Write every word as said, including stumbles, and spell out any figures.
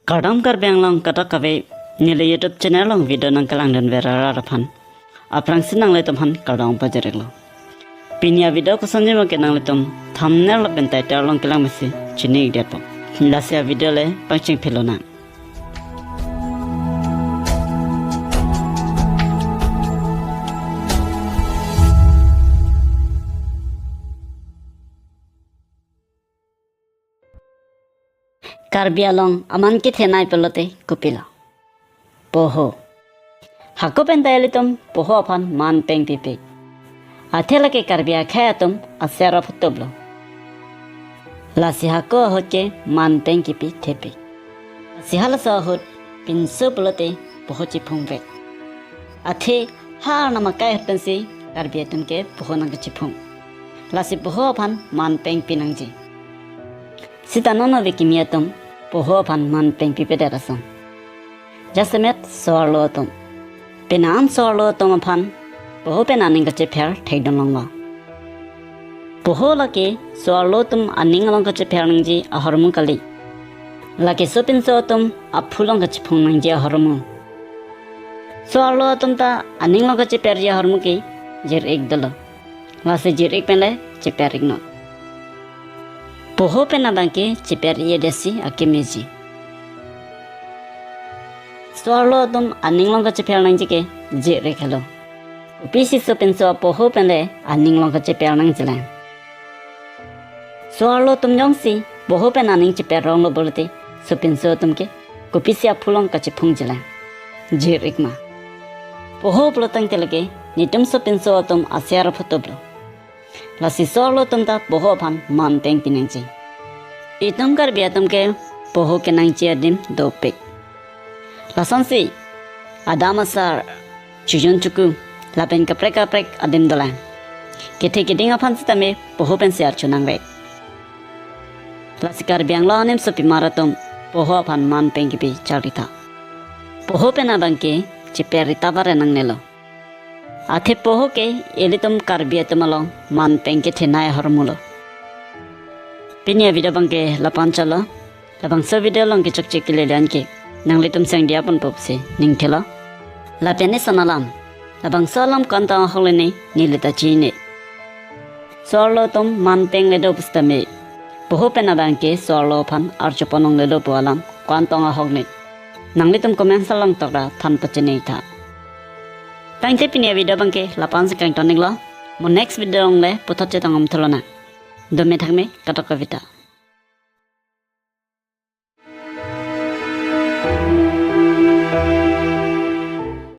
Kardom Karbi Anglong kadokave, neli YouTube channel along video nangkelangdun ver arat aphan aphrangsi nanglitum aphan kardom pajir-iklo. Pini a-video kosonji ma ke nanglitum thumbnail lapen title along kelang mesi chini-ikdet po. Lasi a-video le pangcheng phelonang. Karbi along aman kethenei pulote kopilo? Poho. Hako pen ta ilitum poho aphan man peng pipik. Athe lake Karbi akhei atum aser aphutup lo. Lasi hako ahut ke man peng kipi thepik. Lasi halaso ahut pinso pulote poho chiphungvek. Athe ha Arnam akai ahut pensi Karbi atum ke poho nangkachiphung. Lasi poho aphan man peng pinangji. Sita non ave kimi atum poho aphan man peng pipedet ason. Jasemet so-arlo atum. Penang so-arlo atum aphan poho pen aning kachepher thekdun longlo. Poho lake so-arlo atum aning along kachepher nangji ahormu kali. Lake sopinso atum aphu along kachiphung nangji ahormu. So-arlo atum ta aning along kacheperji ahormu ke jir-ik dolo. Lasi jir-ik pen le cheper-iknon. Poho pen abang ke cheper-iye detsi akemeji. So-arlo atum aning along kachepher nangji ke jir-ik helo. Kopisi sopinso apoho pen le aning along kacheper nangjilang? So-arlo atum jongsi poho pen aning cheper ronglo pulote sopinso atum ke kopisi aphu along kachiphungjilang? Jir-ik ma? Poho pulotangte lake netum sopinso atum aser aphutuplo. Lasi so-arlo atum ta poho aphan man peng pinangji. Itum Karbi atum ke poho kenangji adim dopik. Lasonsi adam asar, chojun choku lapen kaprek kaprek adim dolang. Kethe keding aphan sitame poho pensi arju nangvek. Lasi Karbi Anglong animsopimar atum poho aphan man peng kipi charlitha. Poho pen abang ke cheper-i ta vare nangnelo. Athe poho ke ilitum Karbi atum along man peng kethenei ahormulo. Pini a-video abang ke lapu-an chotlo. Labangso video along kechokche kelele an ke nanglitum seng diya ponpo pusi ning thelo. Lapen ison alam, labangso alam ko-an tong ahok le ne, neli ta chini. So-arlo atum man peng le do pusitame, poho pen abang ke so-arlo aphan arju pon longle do pu alam ko-an tong ahok ne, nanglitum comment along tokra than pachini tha. Tangte pini a-video abang ke lapu-an si kangton-iklo. Mo next video along le puthot chetong om thulonang. Dome thakme kadokave ta.